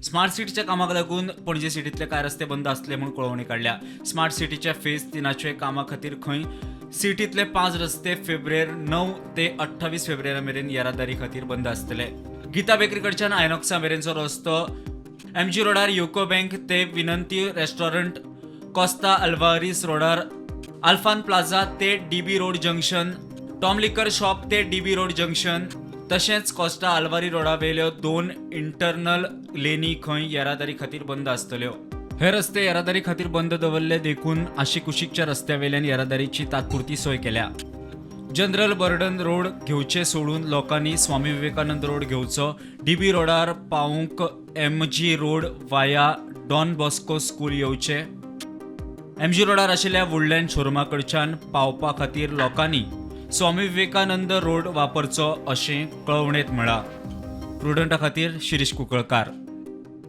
Smart सिटीच्या कामाक लागून पणजे सिटींतले कांय रस्ते बंद आसले म्हूण कळोवणी काडल्या. स्मार्ट सिटीच्या फेज 3 कामा खातीर खंय सिटींतले 5 रस्ते फेब्रेर 9 ते 28 फेब्रुवारी मेरेन येरादारी खातीर बंद आसतले. गीता बेकरी कडच्यान आयनॉक्सा मेरेनचो रस्तो, एमजी रोडार युको बँक ते विनंती रेस्टॉरंट, कोस्ता अल्वारीस रोडार आल्फान प्लाझा ते DB road junction, Tom liquor shop ते डीबी रोड जंक्शन, तशेंच कोस्टा आल्वारी रोडावेल्यो 2 इंटरनल लेनी खंय येरादारी खातीर बंद आसतल्यो. हे रस्ते येरादारी खातीर बंद दवरले देखून आशिकुशीकच्या रस्त्यावेल्यान येरादारीची तात्पुरती सोय केल्या. जनरल बर्डन रोड घेवचे सोडून लोकांनी स्वामी विवेकानंद रोड घेवचो. डीबी रोडार पावूंक MG road via Don Bosco school येवचे. एमजी रोडार आशिल्ल्या वुडलँड शोरुमा कडच्यान पावपा खातीर लोकांनी स्वामी विवेकानंद रोड वापरचो अशें कळोवणेंत म्हळां. प्रुडंटा खातीर शिरीष कुंकळकार.